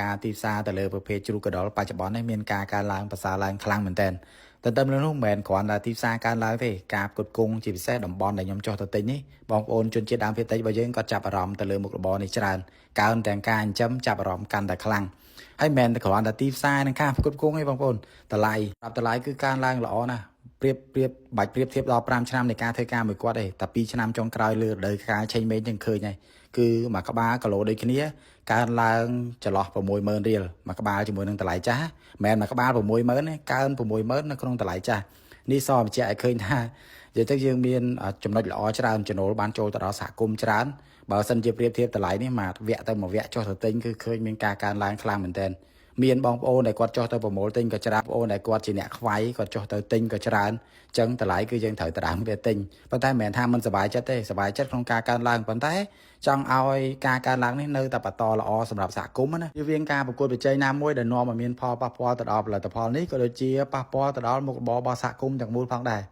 ការទីផ្សារទៅលើប្រភេទជ្រូកកណ្ដុរបច្ចុប្បន្ននេះមានការកើនឡើងប្រសើរឡើងខ្លាំងមែនទែនទន្ទឹមនឹងនោះមិនមែនគ្រាន់តែទីផ្សារកើនឡើងទេការផ្គត់ផ្គង់ជាពិសេសតំបន់ដែលខ្ញុំចុះទៅទិញនេះបងប្អូនជនជាតិដើមភាគតិចរបស់យើងក៏ចាប់អារម្មណ៍ទៅលើមុខរបរនេះច្រើនកើនទាំងការចិញ្ចឹមចាប់អារម្មណ៍កាន់តែខ្លាំងហើយមិនមែនតែគ្រាន់តែទីផ្សារនិងការផ្គត់ផ្គង់ទេបងប្អូនតម្លៃប្រាប់តម្លៃគឺកើនឡើងល្អណាស់ប្រៀបប្រៀបបាច់ប្រៀបធៀបដល់5ឆ្នាំនៃការធ្វើការមួយគាត់ទេតែ2ឆ្នាំចុងក្រោយលើរដូវកាលឆេងមេងចឹងឃើញហើយគឺមួយក្បាលគីឡូដូចគ្នាកើនឡើងចន្លោះ60000រៀលមួយក្បាលជាមួយនឹងតម្លៃចាស់មិនមែនមួយក្បាល60000ទេកើន60000នៅក្នុងតម្លៃចាស់នេះសបញ្ជាក់ឲ្យឃើញថានិយាយទៅយើងមានចំណុចល្អច្រើនចំណូលបានចូលទៅដល់សហគមន៍ច្រើនបើសិនជាប្រៀបធៀបតម្លៃនេះមួយវគ្គទៅមួយវគ្គចុះទៅទិញគឺឃើញមានការកើនឡើងខ្លាំងមែនទែនមានបងប្អូនដែលគាត់ចុះទៅប្រមូលទិញក៏ច្រើនបងប្អូនដែលគាត់ជាអ្នកខ្វៃគាត់ចុះទៅទិញក៏ច្រើនអញ្ចឹងតម្លៃគឺយើងត្រូវត្រាំវាទិញប៉ុន្តែមិនមែនថាមិនសប្បាយចិត្តទេសប្បាយចិត្តក្នុងការកើនឡើងប៉ុន្តែចង់ឲ្យការកើនឡើងនេះនៅតែបន្តល្អសម្រាប់សហគមន៍ណាវាមានការប្រកួតប្រជែងណាមួយដែលនាំឲ្យមានផលប៉ះពាល់ទៅដល់ផលិតផលនេះក៏ដូចជាប៉ះពាល់ទៅដល់មុខរបររបស់សហគមន៍ទាំងមូលផងដែរ។